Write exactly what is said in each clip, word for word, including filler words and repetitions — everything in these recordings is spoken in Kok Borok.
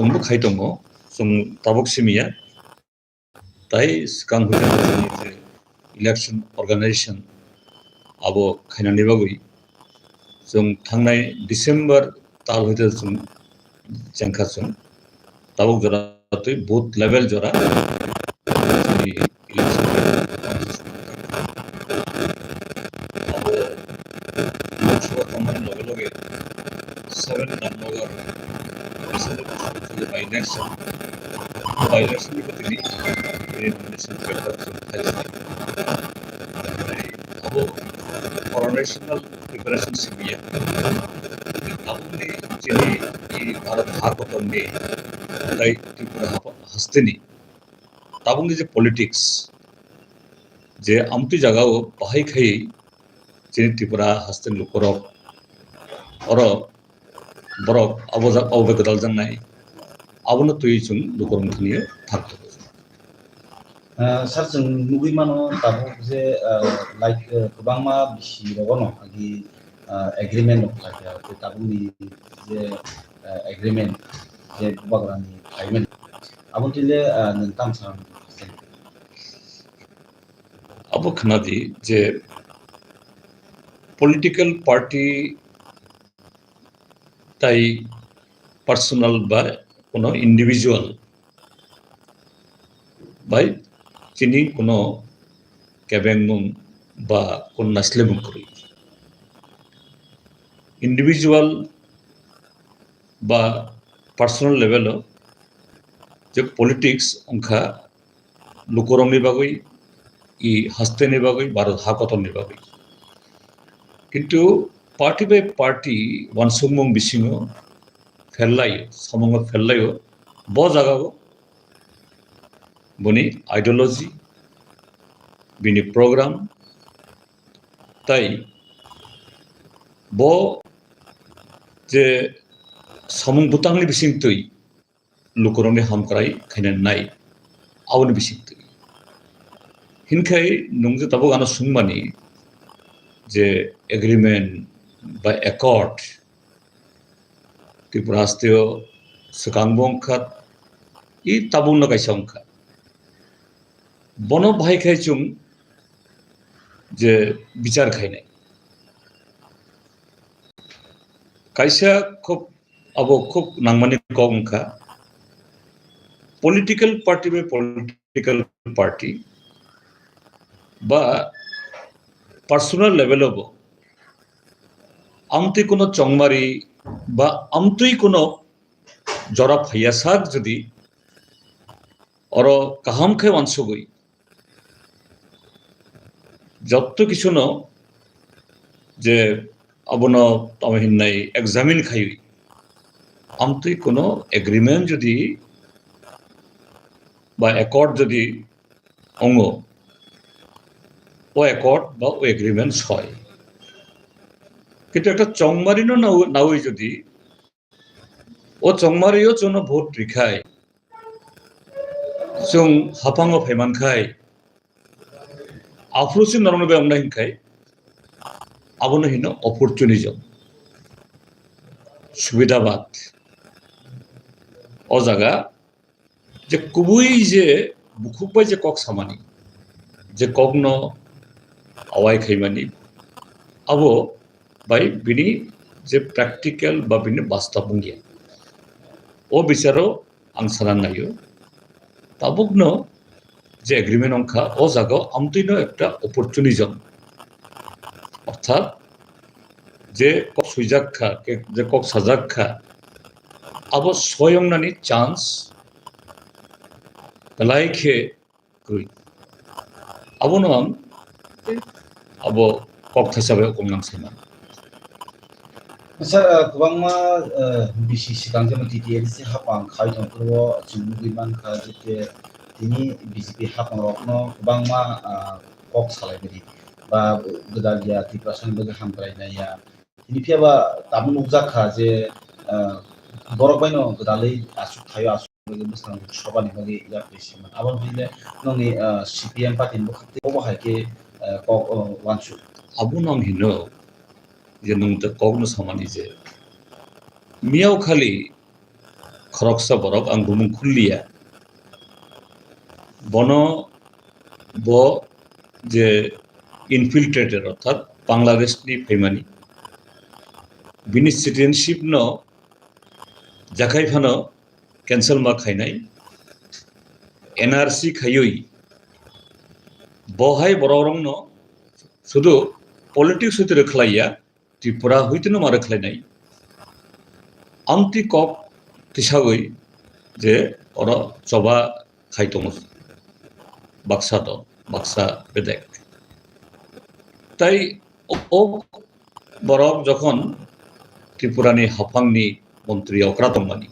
chwngbo khai tongo, chwng tabuk simiya. Tai swkang hwnkhe chini je election organization abo khainani bagwi chwng thangnai December tal hwnkhe chwng chengkha chwng tabuk jora twi booth level jora chini election abo Lok Sabha tongmani loge loge seven Dharmanagar Assembly constituency by election, by election ni kotini nomination paper file khai. Abo coronational preparation simiya. Aboni chini i Bharat ha kotorni tai Tripura hasteni tabukni je politics, je amtwi jagao bahai khai chini Tripura hasteni lukurok oro borok abo ja-, abo bai gwdal jaknai, abono twi chwng lukurok thani thak. Ah, sir, chwng nugwi mano tabuk je, ah, like, ah, kwbangma bisi rogono agi, ah, agreement rok khlaikha, tei tabukni je, ah, agreement je bubagrani payment, aboni twi le, ah, nwng tamo sa? Abo khna di je political party tai personal ba kono individual bai chini kono kebengmung ba kono naislemung kwrwi. Individual ba personal level o je politics wngkha lukurokni bagwi, i hasteni bagwi, Bharat ha kotorni bagwi. Kintu party by party uansukmung bisingo pherlaio, samungo pherlaio, bo jagao boni ideology, bini program, tai bo je samung bwtangni bisingtwi lukurokni hamkrai khaina nai, aboni bisingtwi. Hinkhai nwng je tabuk ano swngmani je agreement ba accord Tripura hasteo swkangbo wngkha, i tabukno kaisa wngkha. Bono bahai khai chwng je bichar khainai. Kaisa khub, abo khub nangmani kok wngkha, political party by political party ba personal level o bo amtwi kuno chongmari ba amtwi kuno jora phaiya sak jodi oro kaham khe uansugwi jotto kichuno je abono tamo hinnai examine khaiwi amtwi kuno agreement jodi ba accord jodi ongo, o accord ba o agreement soi. Kintu ekta chongmarino nau-, naui jodi o chongmario chwngno vote rikhai, chwng haphango phaimankhai, aphuru se norokno bai wngnai hinkhai, abono hino opportunism, subidabad. O jaga je kubui je bukhuk bai je kok samani, je kokno awai khaimani, abo bai bini je practical ba bini bastob wngya. O bicharo ang sana naio, tabukno je agreement wngkha, o jaga amtwino ekta opportunism, orthat je kok swijak kha, ke-, je kok sajak kha, abo soyongnani chance belai khe kwrwi. Abono ang abo kok thaisa bai okong nang saimano. Sir, uh, kwbangma, uh, bisi swkang jemon T T A D C hapang khai tongphuru o chwng nugwi mankha je tini B J P hapang rokno kwbangma, uh, kok salai bidi ba gwdal ya Tiprasani bagwi hamkrai nai ya. Tini phiya ba tabuk nukjak kha je, ah, borok bai no gwdalwi aswk thaio, aswk bagwi bwskang sobani bagwi yapri se man. Aboni bile nongni, ah, C P M party ni bwkhak tei obo hai khe, ah, kok, oh, uansuk. Abo nang hino je nwng ta kok no samani je miyao khali khoroksa borok, ang bumung khulliya. Bono bo je infiltrated, orthat Bangladesh ni phaimani, bini citizenship no jakhai phano cancel ma khainai, N R C khaiwi bo hai borok rokno sudu politics hwtwi rwkhlaiya, Tripura hwitwino ma rwkhlainai. Amtwi kok tisawi je oro choba khai tongo baksa to, baksa bedek. Tai o, o borok jokhon Tripurani haphangni montri okra tongmani,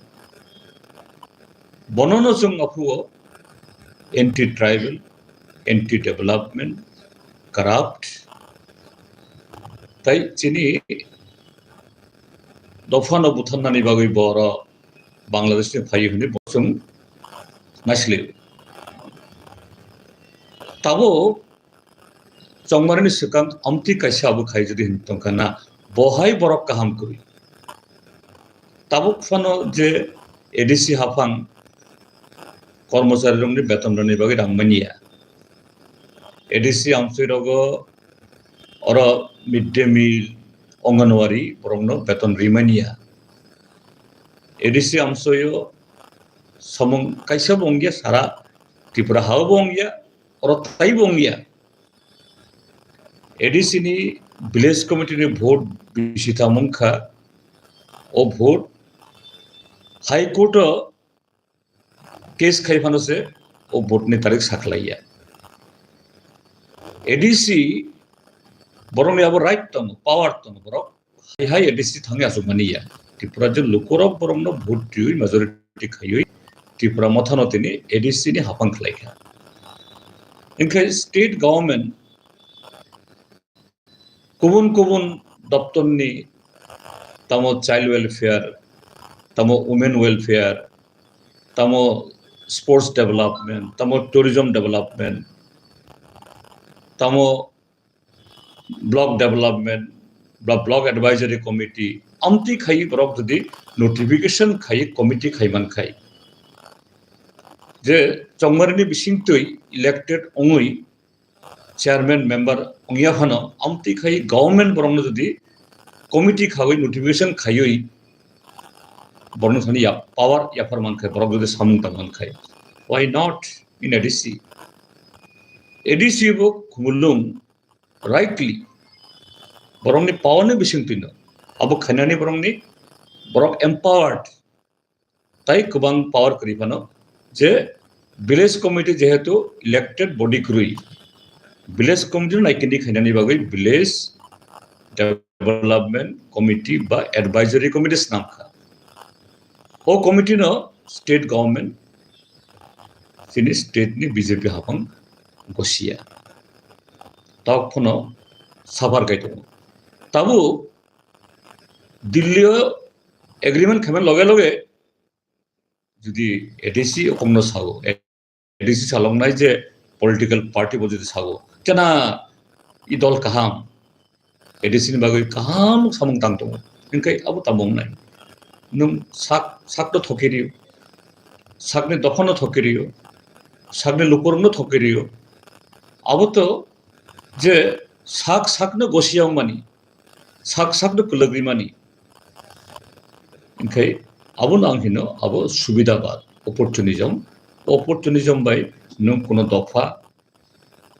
bonono chwng aphuo anti tribal, anti development, corrupt. Tai chini dophano butharnani bagwi boro Bangladesh ni phaio hwnwi bo chwng naisli. Tabuk chongmarini swkang amtwi kaisa abo khai jodi hin tongkha na, bo hai borok kaham kwrwi. Tabuk phano je A D C haphang kormochari rokni beton rwni bagwi rang manya. A D C amchwi rogo oro mid day meal, Anganwadi borokno beton rimania. A D C amsoyo samung kaisa bo wngya, sara Tripura hao bo wngya, oro tai bo wngya. A D C ni village committee ni vote bisi tamo wngkha, o vote High Court o case khai phano se o vote ni tarik sakhlaiya. A D C borokni abo right tongo, power tongo, borok hai hai A D C thangwi achukmani ya. Tripura je lukurok borokno vote twiwi majority khaiwi Tripura mothano tini A D C ni haphang khlaikha. Hinkhe state government kubun kubun doptorni, tamo child welfare, tamo women welfare, tamo sports development, tamo tourism development, tamo block development ba block advisory committee, amtwi khai borok jodi notification khai committee khai man khai, je chongmarini bisingtwi elected wngwi chairman member wngya phano, amtwi khai government borokno jodi committee khawi notification khaiwi borokno thani ya power yaphar man khai, borok jodi samung tang man khai, why not in A D C? A D C bo khumulung rightly borokni power ni bisingtwino abo khainani borokni, borok empowered, tai kwbang power kwrwi phano je village committee jehetu elected body kwrwi, village committee no naikindi khainani bagwi village development committee ba advisory committee swnam kha. O committee no state government, chini state ni B J P haphang gosiya. Tok phano suffer kai tongo. Tabuk Delhi o agreement khaimani loge loge jodi A D C okongno sao, A D C salongnai je political party bo jodi sao, chana i dol kaham, A D C ni bagwi kaham samung tang tongo, hinkhe abo tamo wngnai. Nwng sak, sakno thokirio, sakni dophano thokirio, sakni lukurokno thokirio, abo to je sak sakno gosiya wngmani, sak sakno kwlwgwi mani. Hinkhe abono ang hino abo subida ba opportunism. Opportunism bai nwng kuno dopha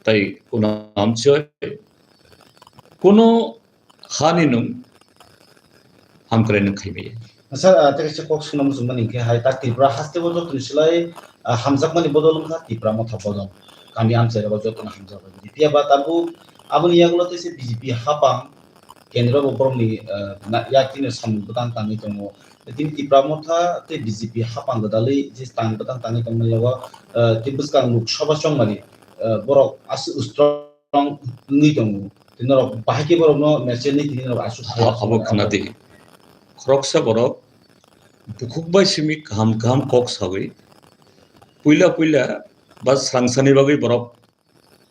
tai kuno amchoi kuno hani nwng hamkrai nwng khaimaya. Sir, ah, tei kaisa kok swnam muchungmani hinkhe hai ta Tripura haste bo jotoni slai, ah, hamjakmani bodol wngkha Tipra motha bodol. Kami amchai rok jotono hamjak bai. Phiya ba tabuk aboni yagulo teisa B J P hapang kendro bo borokni, ah, na, yakino samung bwtang tangwi tongo. Tini Tipra motha tei B J P hapang gwdalwi je tang bwtang tangwi tongmani yago, ah, tei bwskang Lok Sabha chongmani, ah, borok aswk strong wngwi tongo. Tei norok bahai khe borokno mechel ni tini norok aswk hai abo khna di. Khoroksa borok bukhuk bai simi kaham kaham kok sawi, puila puila ba swrangsani bagwi borok,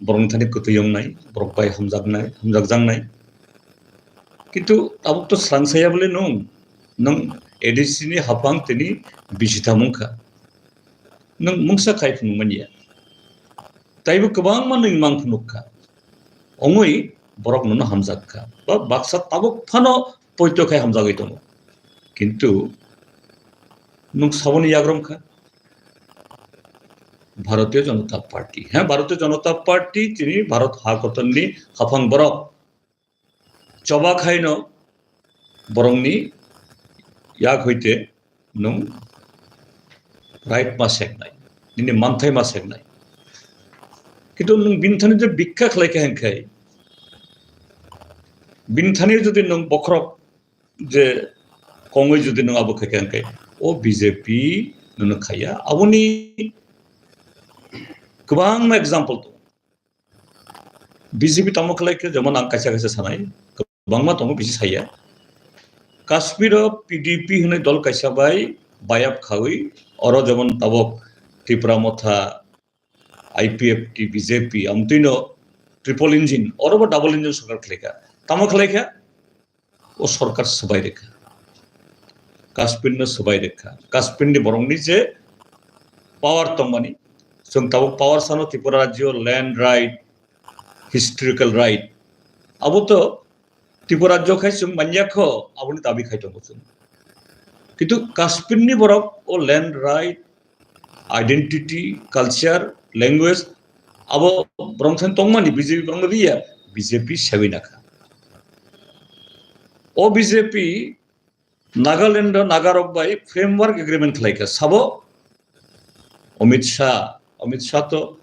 borokni thani kwtwi wngnai, borok bai hamjaknai, hamjakjaknai. Kintu tabuk to swrangsaya bole nwng, nwng A D C ni haphang tini bisi thamung kha. Nwng mungsa khai phunuk manya. Taibo kwbangma nwng mang phunuk kha. Ongwi borok nono hamjak kha. Ba baksa tabuk phano poito khai hamjagwi tongo. Kintu nwng saboni yagram kha. Bharatiya Janata Party. Hya, Bharatiya Janata Party tini Bharat ha kotorni haphang borok. Choba khaino borokni yak hoite nwng right ma seknai, nini manthai ma seknai. Kintu nwng bini thani je bikha khlai kha hwnkhai, bini thani jodi nwng bokhorok je kongwi jodi nwng abo khai kha hwnkhai, o B J P nono khaiya. Aboni kwbangma example tongo. B J P tamo khlai khe, jemon ang kaisa kaisa sanai, kwbangma tongo, bisi saya. Kashmir o P D P hwnwi dol kaisa bai bayap khawi, oro jemon tabok Tipra Motha, I P F T, B J P, amtwino triple engine, oro bo double engine sorkar khlai kha. Tamo khlai kha? O sorkar swbai rwkha. Kashmir no swbai rwkha. Kashmir ni borok ni je power tongmani, chwng tabuk power sano Tripura rajyo land right, historical right. Abo to Tripura rajyo khai chwng manya kho, aboni dabi khai tongo chwng. Kintu Kashmir ni borok o land right, identity, culture, language, abo borok thani tongmani B J P borokno riya, B J P sewi nakha. O B J P Nagaland o Nagarok bai framework agreement khlai kha. Sabo Amit Shah, Amit Shah to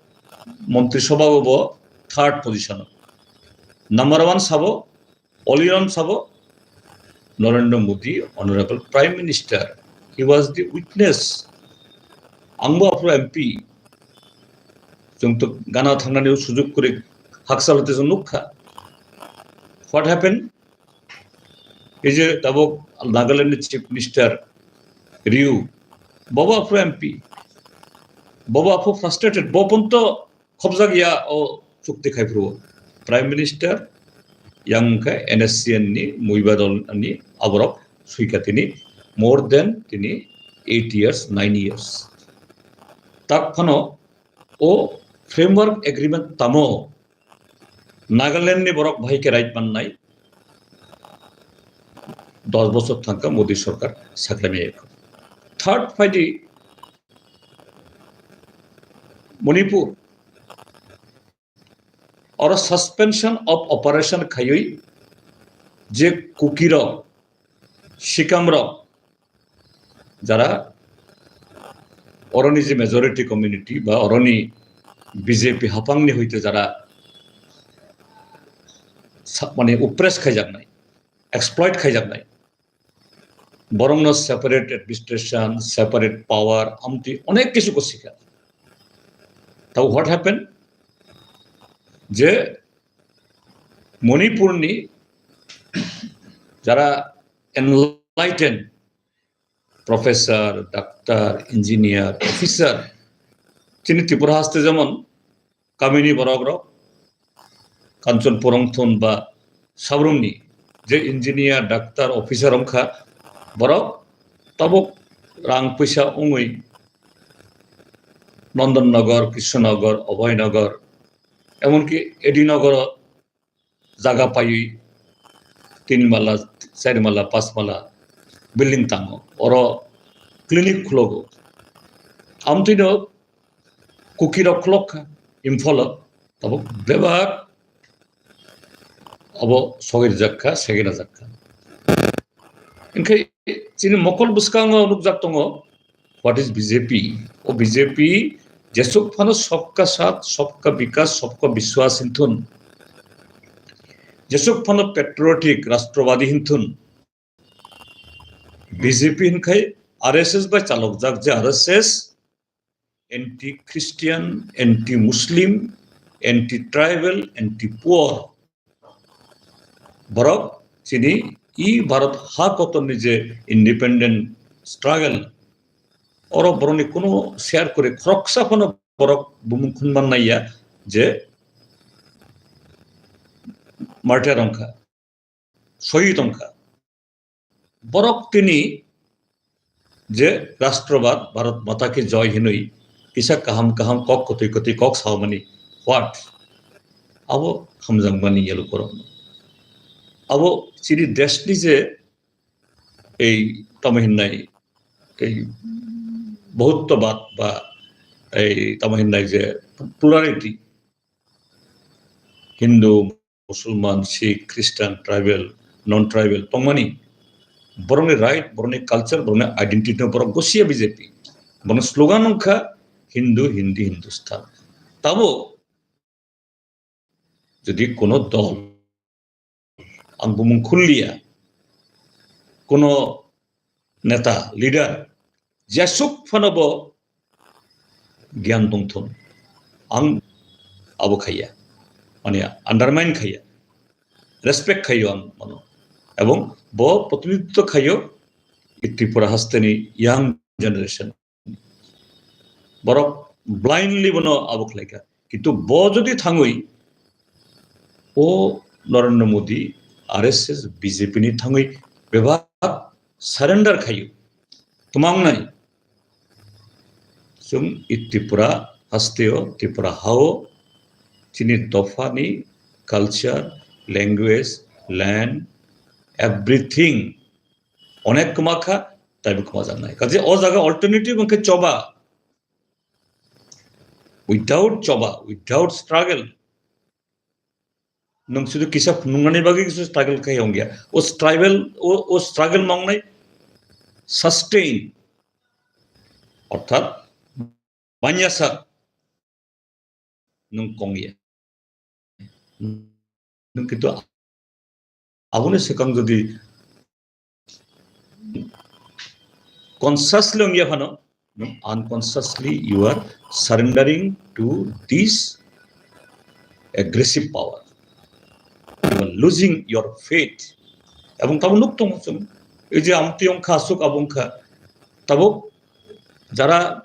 Montri Sabha o bo third position o. Number one sabo Olion sabo Narendra Modi, Honorable Prime Minister, he was the witness. Angbo aphuru M P, chwng to gana thangnani sujug kwrwi hakchal hwtwi chwng nukha. What happened? Ei je tabuk Nagaland ni Chief Minister Ryu, bobo aphuru M P, bobo aphuru frustrated, bo ponto khobjak ya o chukti khai phuru. Prime Minister yang khe N S C N ni Muiba dol ni aborok sui kha tini more than tini eight years, nine years. Tak phano o framework agreement tamo Nagaland ni borok bahai khe right mannai, dos bochor thangkha Modi sorkar saklaimaya. Third phaidi Manipur, oro suspension of operation khaiwi je Kukirok, Sikamrok, jara oroni je majority community ba oroni B J P haphangni hoite jara sa-, mane oppress khaijaknai, exploit khaijaknai, borokno separate administration, separate power, amtwi onek kisu ko sikha. Tao what happened? Je Manipurni jara enlightened professor, doctor, engineer, officer, chini Tripura haste jemon kamini borok rok, Kanchanpur wngthun ba Sabrumni je engineer, doctor, officer wngkha, borok tabuk rang puisa wngwi Nandan Nagar, Krishna Nagar, Abhay Nagar, emonki A D Nagar o jaga paiwi tin mala, char mala, panch mala building tango. Oro clinic khulogo. Amtwino Kukirok khulok kha Imphalo, tabuk bebak abo sogwi rijak kha, segwi rijak kha. Hinkhe chini mokol bwskango nukjak tongo, what is B J P? O B J P jesuk phano Sabka Saath, Sabka Vikas, Sabka Vishwas hinthun, jesuk phano patriotic, rashtrobadi hinthun, B J P hinkhai R S S bai chalokjak je R S S, anti-Christian, anti-Muslim, anti-tribal, anti-poor. Borok chini i Bharat ha kotorni je independent struggle, oro borokni kuno share kore khoroksa phano borok bumung khunman naiya je martyr wngkha, sohid wngkha. Borok tini je Rashtrabad, Bharat Mata Ki Joy hinwi kisa kaham kaham kok kwtwi kwtwi kok samani, what? Abo hamjakmani yellow korokno. Abo chini deshni je ei tamo hinnai, ei bohuttobad ba ei tamo hinnai je plurality, Hindu, Musulman, Sikh, Christian, tribal, non-tribal tongmani, borokni right, borokni culture, borokni identity no borok gosia B J P. Borokni slogan wngkha Hindu, Hindi, Hindustan. Tabo jodi kono dol, ang bumung khulliya, kono neta, leader, jesuk phano bo giyan tongthun. Ang abo khaiya, mane undermine khaiya, respect khaiyo ang mano. Ebong bo protinidhitto khaiyo Tripura hasteni young generation. Borok blindly bono abo khlaikha. Kintu bo jodi thangwi o Narendra Modi, R S S, B J P ni thangwi bebak surrender khaio. Twma wngnai. Chwng i Tripura hasteo, Tripura hao, chini dophani culture, language, land, everything onek kwma kha, taibo kwmajaknai. Kaje o jaga alternative wngkhe choba. Without choba, without struggle, nwng sudu kisa phunuknani bagwi kisa struggle khai wngya. O struggle, o, o struggle mangnai sustain, orthat manya sak nwng kongya. Nwng kintu aboni swkang jodi consciously wngya phano, nwng unconsciously you are surrendering to this aggressive power. You are losing your faith. Ebong tabo nuk tongo chwng. Ei je amtwi wngkha, aswk abo wngkha. Tabuk jara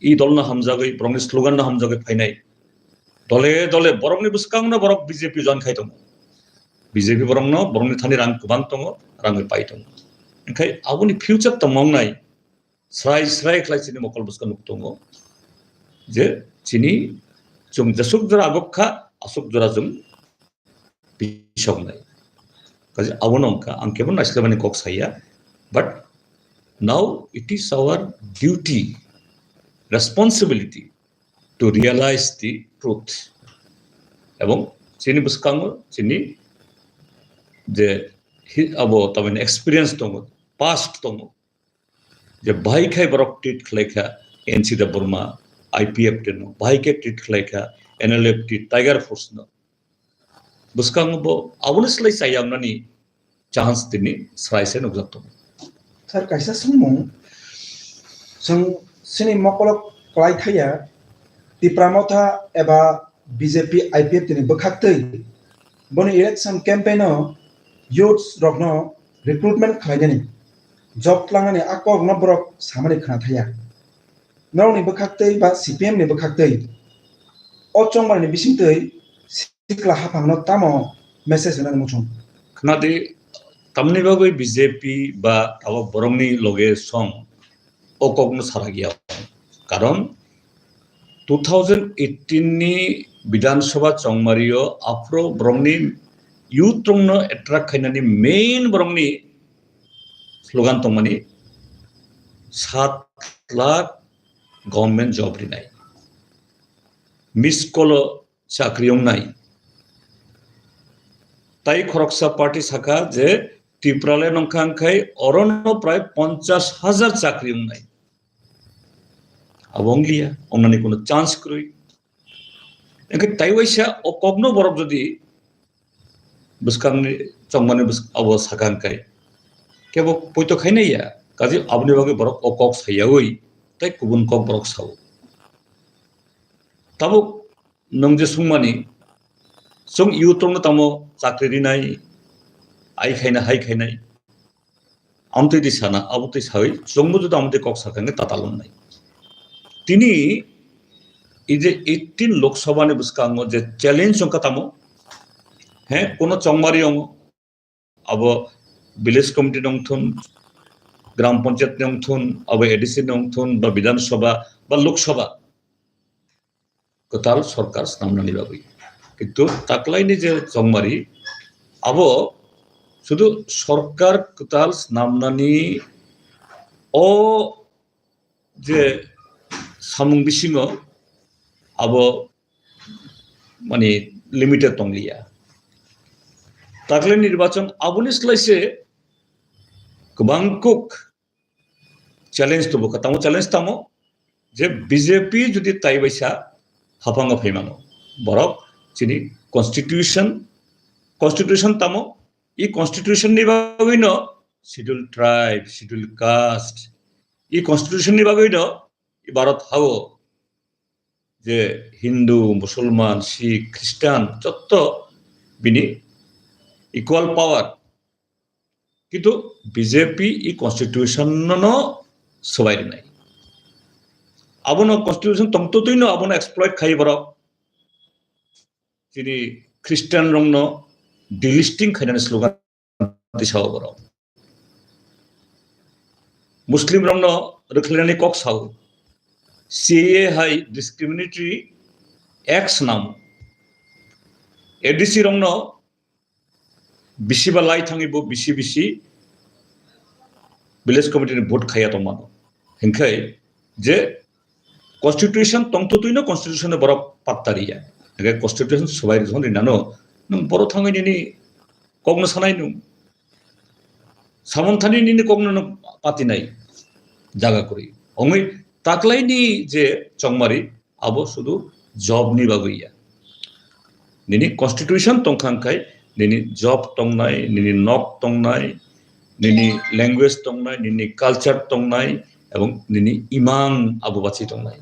i dol no hamjagwi, borokni slogan no hamjagwi phainai. Dole dole borokni bwskang no borok B J P join khai tongo. B J P borok no, borokni thani rang kwbang tongo, rang bai pai tongo. Engkhai aboni future tongma wngnai srai srai khlai chini mokol bwskang nuk tongo. Je chini chwng jesuk jora agok kha, aswk jora chwng pisoknai. Kaje abono wngkha, ang kebo naislemani kok saya, but now it is our duty, responsibility to realize the truth. Ebong chini bwskango chini je hi-, abo tamani experience tongo, past tongo, je bahai khai borok treat khlai kha N C Debbarma, I P F T no, bahai khe treat khlai kha N L F T, Tiger Force no. Bwskango bo aboni slai chaya wngnani chance tini srai se nukjak tongo. Sir, kaisa swngmung, chwng chini mokolok kwlai thaya, Tipra Motha eba B J P I P F T ni bwkhaktwi boni election campaign o youths rokno recruitment khlainani, job tlangnani a kokno borok samani khna thaya. Norokni bwkhaktwi ba C P M ni bwkhaktwi o chongmani bisingtwi sikla haphangno tamo message rwnani muchung? Khna di, tamni bagwi B J P ba abo borokni loge song o kokno sarak ya. Karon two thousand eighteen ni Bidhan Sabha chongmario aphro borokni youth rokno attract khainani main borokni slogan tongmani sat lakh government job rinai. Miss call o chakri wngnai. Tai khoroksa party sakha je Tripura le nongkha wngkhai orono prai ponchash hajar chakri wngnai. Abo wngliya, wngnani kuno chance kwrwi. Engkhe tai waisa o kokno borok jodi bwskangni chongmani bwsk-, abo sakha wngkhai kebo poito khainai ya, kaje aboni bagwi borok o kok sayawi tei kubun kok borok sao. Tabuk nwng je sungmani, chwng youth rokno tamo chakri rinai, ai khaina, hai khainai, amtwi di sana, abotwi sawi, chwngbo jodi amtwi kok sakha hwnkhe tatal wngnai. Tini, ei je eighteen Lok Sabha ni bwskango je challenge wngkha tamo, he, kuno chongmari wngo, abo village committee nongthun, Gram Panchayat ni wngthun, abo A D C ni wngthun, ba Bidhan Sabha, ba Lok Sabha, kwtal sorkar snamnani bagwi. Kintu taklaini je chongmari, abo sudu sorkar kwtal snamnani o je samung bisingo abo mani limited tongliya. Taklaini nirbachon aboni slai se kwbang kuk challenge tubu kha. Tamo challenge tamo je B J P jodi tai baisa haphango phaimano, borok chini constitution, constitution tamo, i constitution ni bagwi no schedule tribe, schedule caste, i constitution ni bagwi no i Bharat hao je Hindu, Musulman, Sikh, Christian jotto bini equal power. Kintu B J P i constitution no no swbai rinai. Abono constitution tongtotwi no abono exploit khai borok. Chini Christian rokno delisting khainani slogan tisao borok. Muslim rokno rwkhlainani kok sao. C A A hai discriminatory act swnam. A D C rokno bisi ba lai thangwi bo bisi bisi village committee ni vote khaiya tongmano. Hinkhai je constitution tongtotwino constitution no borok patta riya. Hingkhe constitution swbai rwthon rinano nwng boro thangwi nini kokno sanai nwng. Samon thani nini kokno nwng patinai jaga kwrwi. Ongwi taklaini je chongmari abo sudu job ni bagwi ya. Nini constitution tongkha hwnkhe nini job tongnai, nini nok tongnai, nini language tongnai, nini culture tongnai, ebong nini imang abo bachi tongnai.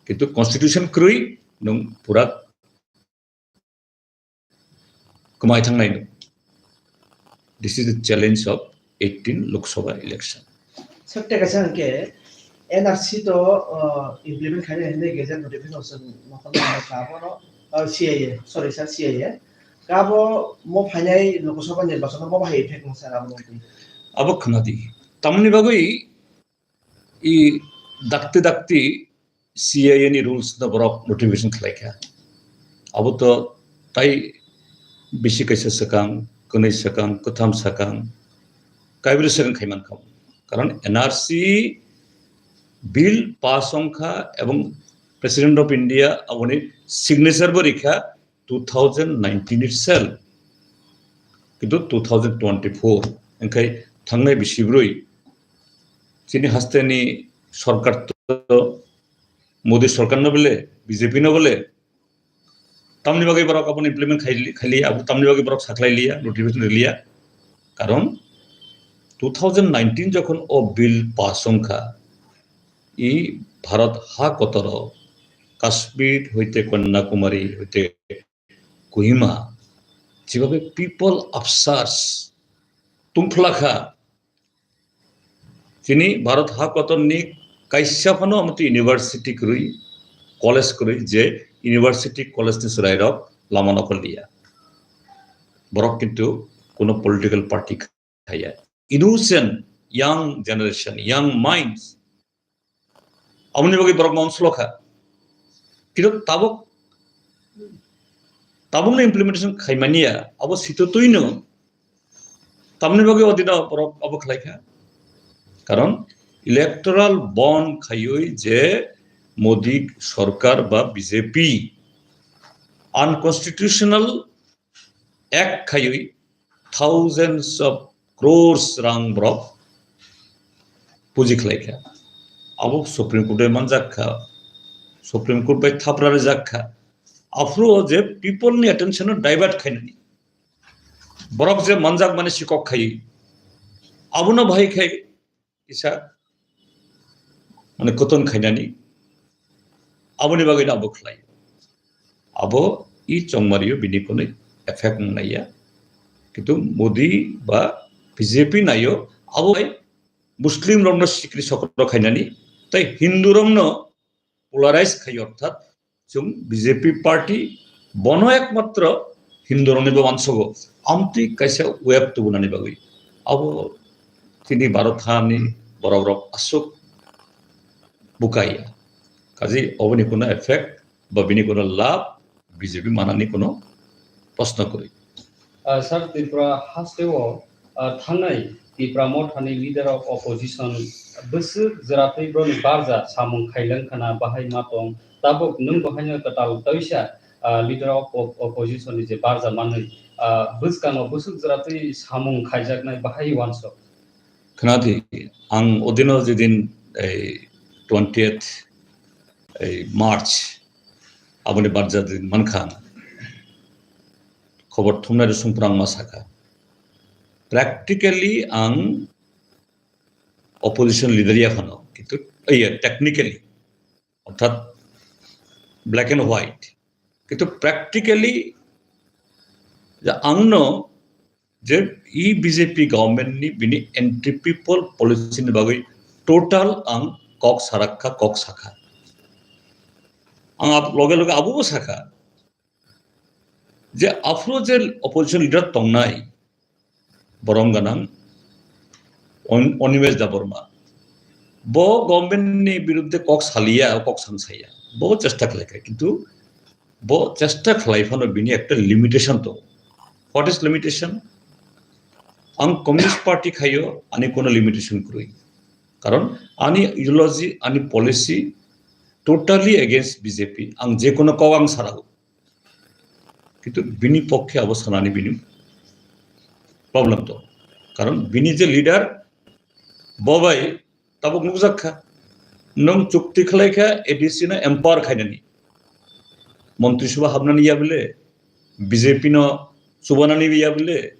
Kintu constitution kwrwi nwng pura kwmai thangnai no. This is the challenge of eighteen Lok Sabha election. Sakte kaisa hwnkhe N R C to, uh, implement khaina hinwi gazette notification mokol mokol ka abono, uh, C I A, sorry sir, C I A. Ka abo mo phainai Lok Sabha nirbachon mo bahai effect mo sir abo. Abo khwnadi. Tamoni bagwi i dakti dakti C I A ni rules no borok notification khlai kha. Abo to tai bisi kaisa swkang, kwnwi swkang, kwtham swkang, kaibri swkang khai man kha. Karon N R C bill pass wng kha ebong President of India aboni signature bo rikha two thousand nineteen itself. Kintu two thousand twenty-four, hingkhai thangnai bisi brwi chini hasteni sorkar to Modi sorkar no bole, B J P no bole, tamni bagwi borok abono implement khai, khailiya, abo tamni bagwi borok saklai liya, notification riliya. Karon two thousand nineteen jokhon o bill pass wng kha, i Bharat ha kotoro Kashmir hoite Kanyakumari hoite Kohima, jebabe people upsurge tungphla kha, chini Bharat ha kotorni kaisa phano amtwi university kwrwi, college kwrwi, je university, college ni chwrairok lama nokol liya. Borok kintu kuno political party khaiya. Innocent young generation, young minds, aboni bagwi borok ma unslo kha. Kintu tabuk, tabukno implementation khaimaniya, abo sitotwino tamni bagwi odino borok abo khlai kha. Karon electoral bond khaiwi je Modi sorkar ba B J P unconstitutional act khaiwi thousands of crores rang borok puji khlai kha. Abo Supreme Court bai manjak kha, Supreme Court bai thapra rijak kha. Aphuru o je people ni attention no divert khainani, borok je manjak mani sikok khai, abono bahai khai kisa mane koton khainani, aboni bagwi no abo khlai. Abo i chongmario bini kunui effect nangya. Kintu Modi ba B J P nayo abo bai Muslim rokno sikri sokro khainani, tai Hindu rokno polarize khai, orthat chwng B J P party bono ekmatro Hindu rokni bo wansogo, amtwi kaisa web tubunani bagwi. Abo tini Bharat hani borok rok aswk bukaya. Kaji oboni kuno effect ba bini kuno lab B J P manani kuno proshno kwrwi. Ah, Sir, Tripura hasteo, ah, thangnai Tipra Mothani leader of opposition bwswk jwratwi broni barja samung khailwng khana bahai ma tong. Tabuk nwng bo haino kwtal toisa, ah, leader of op-, opposition ni je barja manwi, ah, bwskango bwswk jwratwi samung khaijaknai bahai uansuk. Khwnadi, ang odino jedin ei twentieth ei March aboni barja din mankha, khobor thumnai rw sungphrang ma sakha. Practically ang opposition leader ya phano, kintu, iya, technically, orthat black and white, kintu practically je angno je e B J P government ni bini anti people policy ni bagwi total ang kok sarakha, kok sakha. Ang ap-, loge loge abo bo sakha je aphuru je opposition leader tongnai, borom ganang On-, Animesh Debbarma. Bo government ni biruddhe kok saliya, kok sangsaya. Bo chesta khlaikha, kintu bo chesta khlai phano bini ekta limitation tongo. What is limitation? Ang Communist Party khaio, ani kono limitation kwrwi. Karon ani ideology, ani policy totally against B J P. Ang je kono kok ang sarao. Kintu bini pokkhe abo sanani bini problem to. Karon bini je leader, bo bai tabuk nukjak kha. Nwng chukti khlai kha A D C no empower khainani. Montri Sabha habnani ya bile, B J P no chubanani ya bile,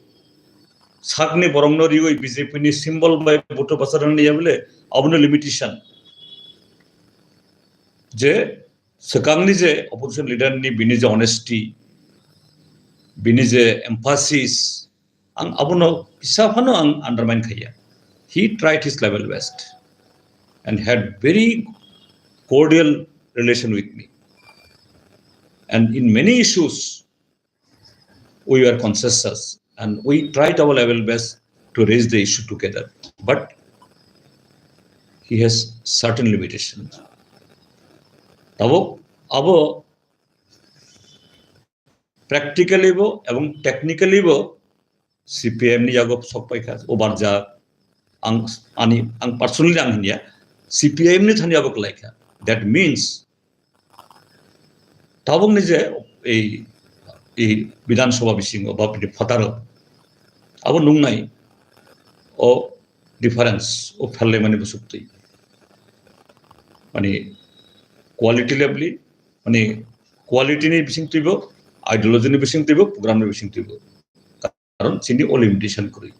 sakni borokno riwi B J P ni symbol bai vote bacharnani ya bile, abono limitation. Je swkangni je opposition leader ni bini je honesty, bini je emphasis, ang abono kisa phano ang undermine khaiya. He tried his level best and had very cordial relation with me. And in many issues, we were consensus and we tried our level best to raise the issue together. But he has certain limitations. Tabuk abo practically bo ebong technically bo C P I M ni yago sok paikha, obar jak, ang, ani, ang personally ang hinya, C P I M ni thani abo kwlaikha. That means, tabukni je ei, ei Bidhan Sabha bisingo ba bini phataro abo nungnai o difference o pherlaimani bwswk twi. Mani quality level, mani quality ni bising twibo, ideology ni bising twibo, program ni bising twibo. Karon chini o limitation kwrwi.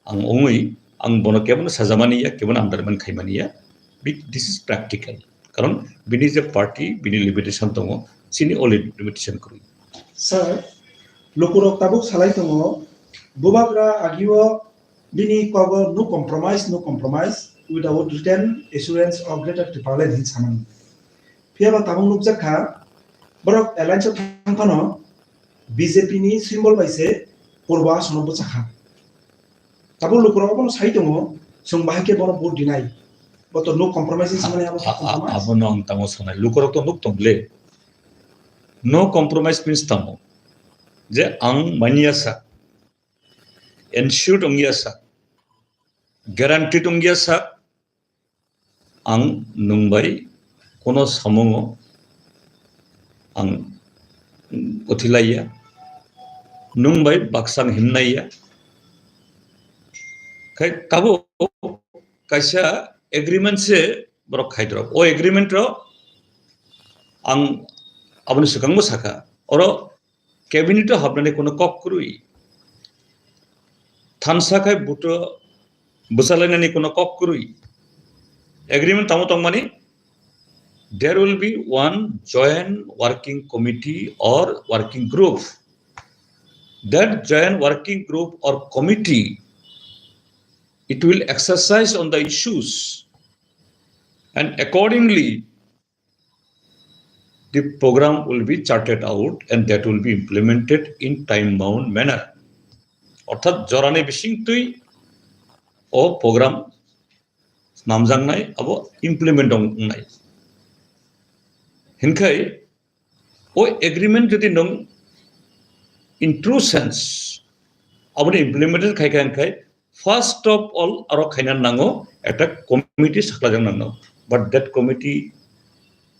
Ang ongwi, ang bono kebono sajamani ya, kebono undermine khaimani ya. Bi-, this is practical. Karon bini je party, bini limitation tongo, chini o li-, limitation kwrwi. Sir, lukurok tabuk salai tongo, bubagra agio bini kogo no compromise, no compromise without written assurance of Greater Tipraland hin samani. Phiya ba tabuk nukjak kha, borok alliance o thang phano B J P ni symbol bai se purbo asono bwchakha. Tabuk lukurok abono sai tongo, chwng bahai khe bono vote dinai. Bo to no compromise hinwi samani abo. A-, a-, compromise. Abono ang tamo sanai. Lukurok to nuk tong le. No compromise means tamo. Je ang manya sa, ensured ongya sa, guaranteed ongya sa, ang nwng bai kono samungo ang uthilaiya, nwng bai baksa ang himnaiya. Khai tabuk kaisa agreement se borok khaidrop. O agreement ro ang aboni swkangbo sakha. Oro cabinet o habnani kono kok kwrwi. Thansa khai buto bwsalainani kono kok kwrwi. Agreement tamo tongmani, there will be one joint working committee or working group. That joint working group or committee, it will exercise on the issues and accordingly the program will be charted out and that will be implemented in time bound manner. Orthat jorani bisingtwi o program namjaknai, abo implement wngnai. Hinkhai o agreement jodi nwng in true sense aboni implementation khaikha hinkhai, first of all aro khaina nango ekta committee saklajak nango, but that committee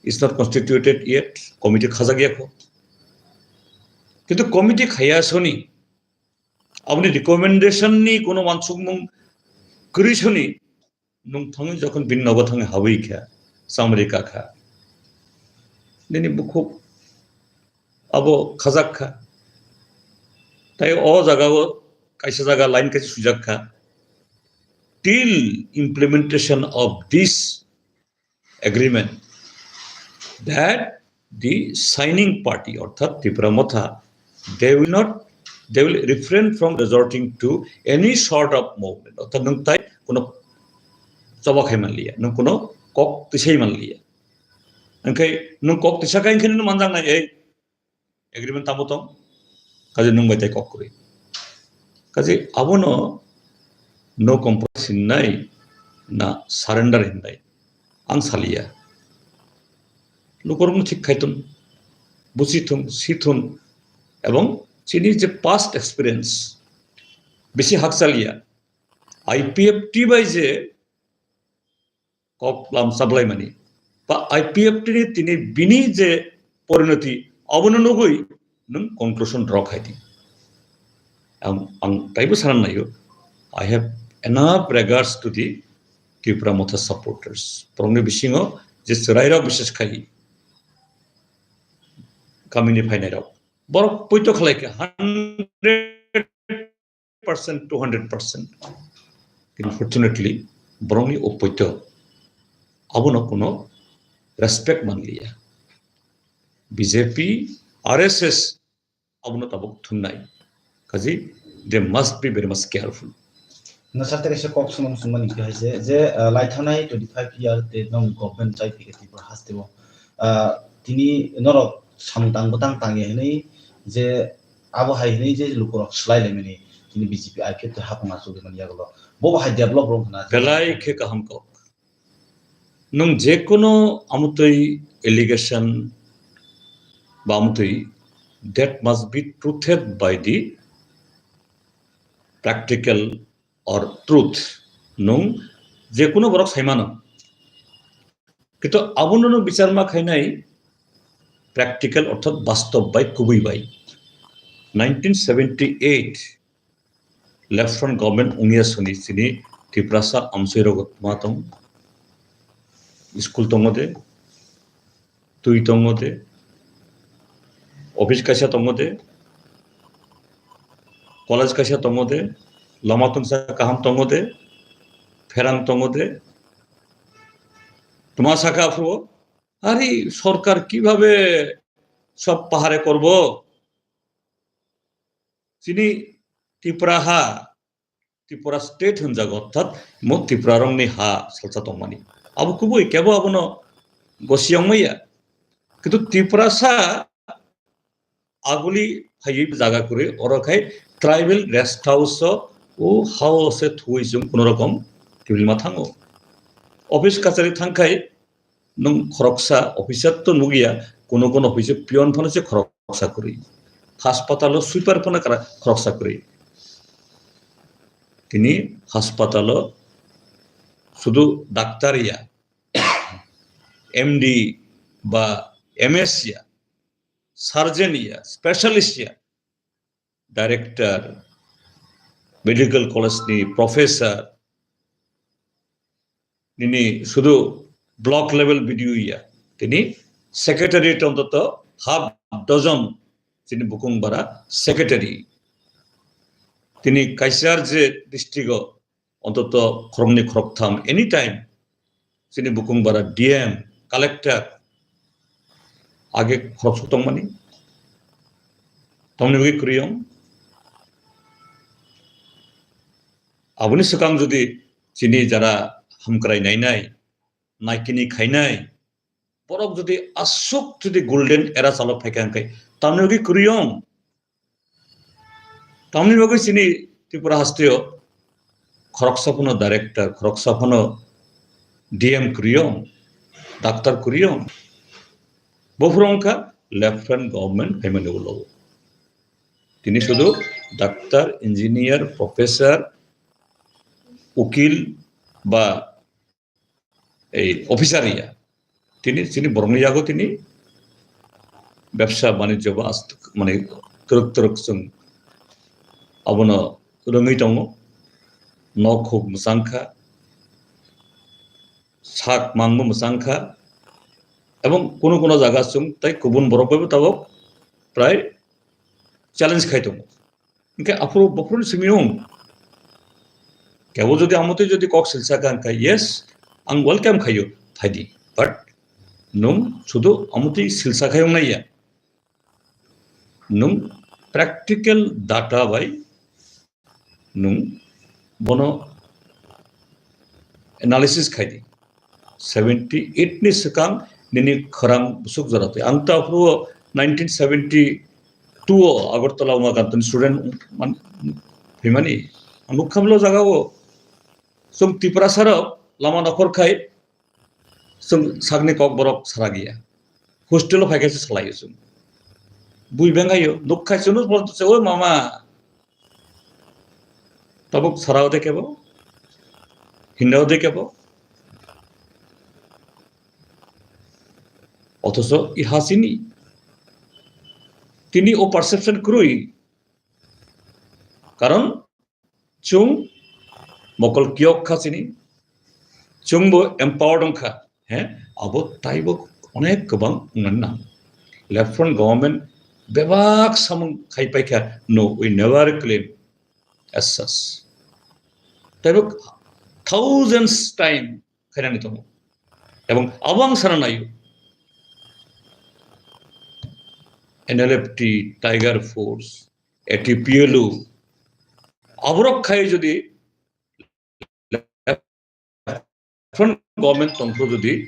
is not constituted yet, committee khajak yakho. Kintu committee khaya soni, aboni recommendation ni kono wansukmung kwrwi soni, nwng thangwi jokhon bini nogo thangwi habwi kha, chamri kakha. Nini bukhuk abo khajak kha. Tai o jagao kaisa jaga line kaisa sujak kha. Till implementation of this agreement, that the signing party, orthat Tipra Motha, they will not, they will refrain from resorting to any sort of movement. Orthat nwng tai kono choba khai manliya, nwng kono kok tisai manliya. Angkhai nwng kok tisa khai khe nwng manjak nai, ei agreement tamo tong, kaje nwng bai tai kok kwrwi. Kaje abono no compromise hinnai na surrender hinnai ang saliya. Lukurokno thik khai thun, buchi thun, si thun, ebong chini je past experience bisi hakchaliya. I P F T bai je kok lam sablaimani ba I P F T ni tini bini je porinoti abono nugui nwng conclusion draw khai di. Ang, ang taibo sanan naio, I have enough regards to the Tipra Motha supporters. Borokni bisingo je chwrairok bises khai kamini phainairok. Borok poito khlai kha hundred percent, two hundred percent. Unfortunately, borokni o poito abono kono respect manliya. B J P, R S S abono tabuk thumnai. Kaji, they must be very much careful. Nasarte kaisa kok swnam swngmani khe hai je, je, ah, lai thanai twenty five year te nong government chai phikhe Tripura hasteo. Ah, tini norok samung tang bwtang tangya hinwi je abo hai hinwi je lukurok swlai laimani tini B J P I P F te hapung achugwi mani yagulo. Bobo hai develop rok hwna. Belai khe kaham kok. Nwng je kono amutwi allegation ba amutwi, that must be truthed by the practical or truth. Nwng je kono borok saimano. Kintu abono nwng bichar ma khainai practical orthat bastob bai kubui bai. Nineteen seventy eight Left front government wngya soni chini Tiprasa amchoi rogo tma tong, school tongo de, twi tongo de, office kaisa tongo de, college kaisa tongo de, lama tungsa kaham tongo de, pherang tongo de, tma saka aphuru, আরে সরকার কিভাবে সব পাহাড়ে করব? Chini Tripura ha, Tripura state hwnjago, orthat mo Tripura rokni ha salsa tongmani. Abo kubui kebo abono gosiyong maya. Kintu Tripura sa aguli phaiwi jaga kwrwi, oro khai tribal rest house o, o house e thuwi chwng kuno rokom kibilma thango. Office kachari thangkhai nwng khoroksa officer to nugya, kuno kuno office o peon phano se khoroksa kwrwi. Hospital o sweeper phano kara-, khoroksa kwrwi. Tini hospital o sudu doctor ya, M D ba M S ya, surgeon ya, specialist ya, director, medical college ni professor, nini sudu block level B D O ya, tini secretary ontoto half dozen chini bukung bara secretary. Tini kaisa je district o ontoto khoroknwi khoroktham anytime chini bukung bara D M, collector age khoroksa tongmani. Tamni bagwi kwrwiyong. Aboni swkang jodi chini jara hamkrai nainai, naikini khainai, borok jodi aswk jodi golden era chalo phaikha hwnkhe tamni bagwi kwrwiyong. Tamni bagwi chini Tripura hasteo khoroksa phano director, khoroksa phano D M kwrwi o, doctor kwrwi o. Bo phuru wngkha left hand government phaimani ulo. Tini sudu doctor, engineer, professor, ukil ba ei officer ya. Tini, tini borokni yago tini bebsa banijyo ba ast-, mane twrwk twrwk chwng abono rwngwi tongo. Nok huk mwchang kha, sak mangbo mwchang kha, ebong kuno kuno jaga chwng tei kubun borok bai bo tabok prai challenge khai tongo. Hingke aphuru bophuru ni simi wng. Kebo jodi amotwi jodi kok silsa kha hingkha, yes, ang welcome khayo, phaidi. But nwng sudu amotwi silsa khai wng naiya. Nwng practical data bai nwng bono analysis khai di. Seventy eight ni swkang nini khorang bwswk jora twi. Ang ta aphuru nineteen seventy two o Agartala Umakantoni student man-, phaimani. Ang nukha bwle o jaga o chwng Tiprasa rok lama nokhor khai chwng sakni kok borok sara giya. Hostel o phai khe se salai o chwng. Bui bengai o, nuk khai chwng no bol se, "Oi mama, tabuk sara o de kebo? Hinda o de kebo?" Othoso i ha chini. Tini o perception kwrwi. Karon chwng mokol kiyok kha chini, chwngbo empowered wngkha, he, abo taibo onek kwbang wngnani nang. Left front government bebak samung khai paikha, no, we never claim as such. Taibo thousands time khainani tongo. Ebong abo ang sana naio. N L F T, Tiger Force, A T P L U, aborok khai jodi front government tongkhu jodi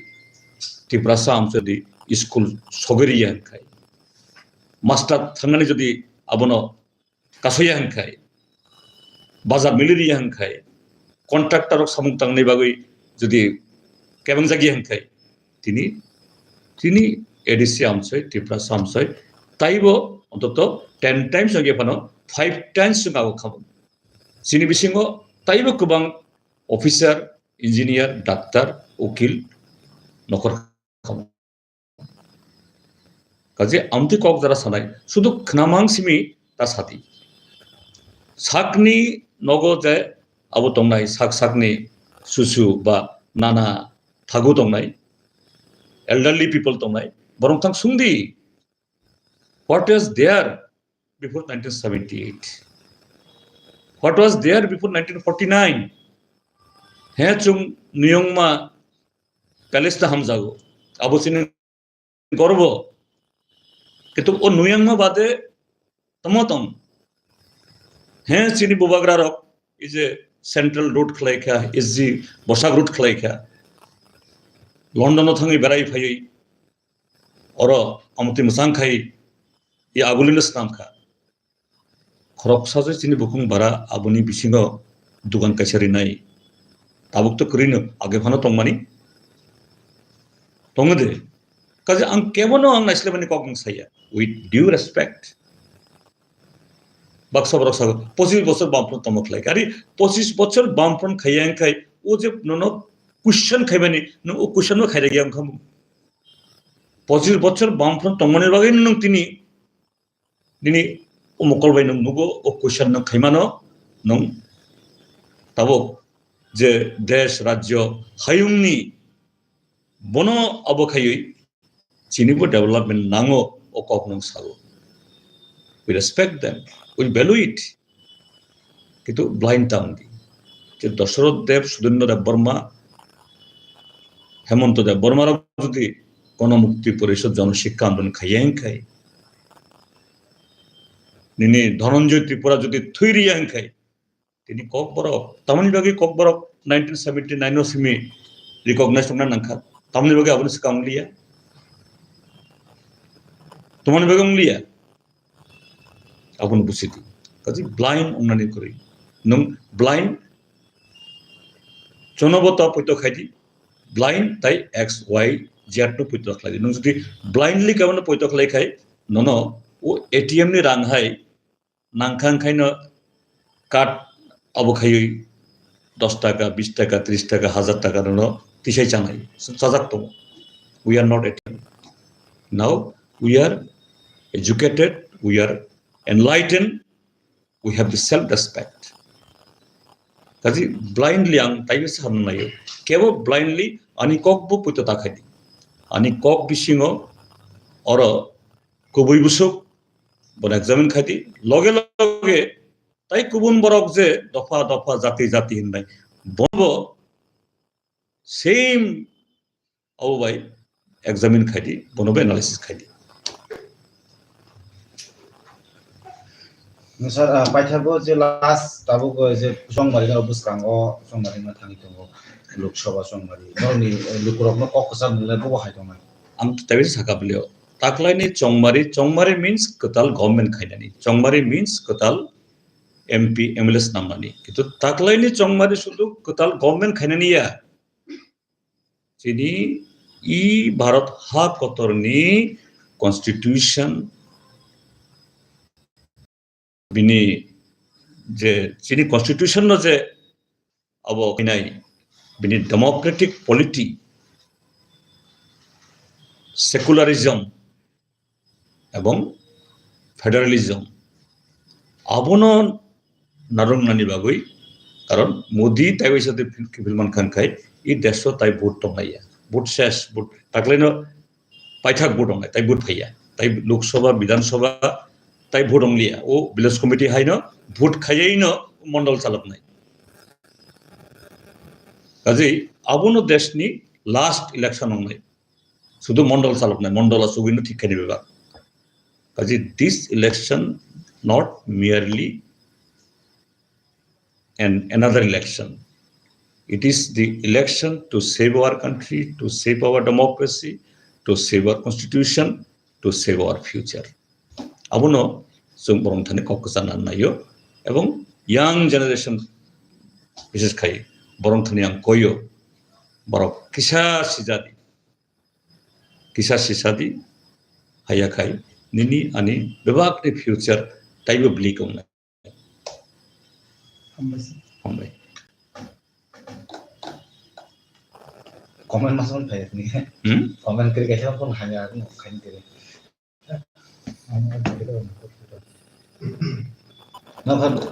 Tiprasa amchoi jodi school sogiri ya khai, master thangnani jodi abono kasoya hwnkhai, bazar miliriya hwnkhai, contractor rok samung tangnai bagwi jodi kebengjakya hwnkhai, tini, tini A D C amsoi, Tiprasa amsoi, taibo ontoto ten times wngya phano five times wng abo khamung. Chini bisingo taibo kwbang officer, engineer, doctor, ukil, nokhor khamung. Kaje amtwi kok jara sanai, sudu khnamang simi ta sati. Sakni nogo je abo tongnai, sak sakni susu ba nana thagu tongnai, elderly people tongnai, borok thang sungdi, what was there before nineteen seventy-eight? What was there before nineteen forty-nine? He chung nuyungma palace ta hamjago. Abo chini gorbo. Kintu o nuyangma bade tamo tong. He chini bubagra rok, ei je Central Road khlai kha, S G Bosak Road khlai kha. London o thangwi berai phaiwi. Oro amotwi mwchang khai, i agulino swnam kha. Khoroksa se chini bukung bara aboni bisingo dugan kaisa rinai. Tabuk to kwrwino age phano tongmani. Tongo de. Kaje ang kebono ang naislebani kok ang saya. With due respect. Baksa borok sago, "Pochis bochor Bamfront tongma khlai." Ari pochis bochor Bamfront khaiya wngkhai, o je nono question khaimani, no o question no khairagya wngkha. Pochis bochor Bamfront tongmani bagwi nwng tini nini o mokol bai nwng nugo, o question nwng khaimano, nwng tabuk je desh, rajyo, hayungni bono abo khaiwi chini bo development nango, o kok nwng sago. We respect them, we value it. Kintu blind tang di. Je Dasarath Deb, Sudendra Debbarma, Hemanta Debbarma rok jodi Ganamukti Porishad, Janashikha Andolon khaiya wngkhai, nini Dhananjay Tripura jodi thwi riya wngkhai, tini Kokborok, tamoni bagwi Kokborok nineteen seventy-nine o simi recognize wngna nangkha, tamoni bagwi aboni swkang wngliya, tamoni bagwi wngliya. Abono busi di. Kaji blind wngnani kwrwi. Nwng blind Chono bo to poito khai di. Blind tai X, Y, Z no poito khlai di. Nwng jodi blindly kebo no poito khlai khai, nono o A T M ni rang hai nangkha, wngkhaino card abo khaiwi dos taka, bis taka, tris taka, hazar taka nono tisai chanai. Chajak tongo. We are not A T M. Now we are educated, we are enlightened, we have the self respect. Kaji blindly ang taibo se hamna naio. Kebo blindly ani kok bo puito ta khai di. Ani kok bisingo oro kubui busuk bono examine khai di. Loge loge tai kubun borok je dopha dopha jati jati hinbai bono same abo bai examine khai di, bono bai analysis khai di. Sir, ah, paithago je last tabuk je chongmari no bwskango chongmari no thangwi tongo Lok Sabha chongmari. Norokni, eh, lukurokno kok kwchar nwnglai bobo hai tongnai. Ang taiwi sakha bwlio. Taklaini chongmari, chongmari means kwtal government khainani. Chongmari means kwtal M P, M L A snamnani. Kintu taklaini chongmari sudu kwtal government khainani ya. Chini i Bharat ha kotorni constitution, bini je chini constitution no je abo hinai bini democratic polity, secularism, ebong federalism. Abono narwknani bagwi, karon Modi taiwi sate kifil mankha khai, i desh o tai vote tonglaiya. Vote ses, vote taklaino paithak vote tonglai, tai vote phaiya. Tai Lok Sabha, Bidhan Sabha, tai vote ongliya. O village committee haino vote khaiyaino mondol chaloknai. Kaji abono deshni last election ongnai. Sudu mondol chaloknai, mondol asugino thik khaini bebak. Kaji this election not merely an another election. It is the election to save our country, to save our democracy, to save our constitution, to save our future. Abono chwng borong thani kok kwchana naio ebong young generation bises khai borong thani ang koyo borok kisa sijadi. Kisa sisadi haya khai nini ani bebakni future taibo bleak wngnai. Hambai. Hambai. Comment masuk phai ni. Hmm? Comment kiri kaisa pun hanya aku khain kiri. Nokha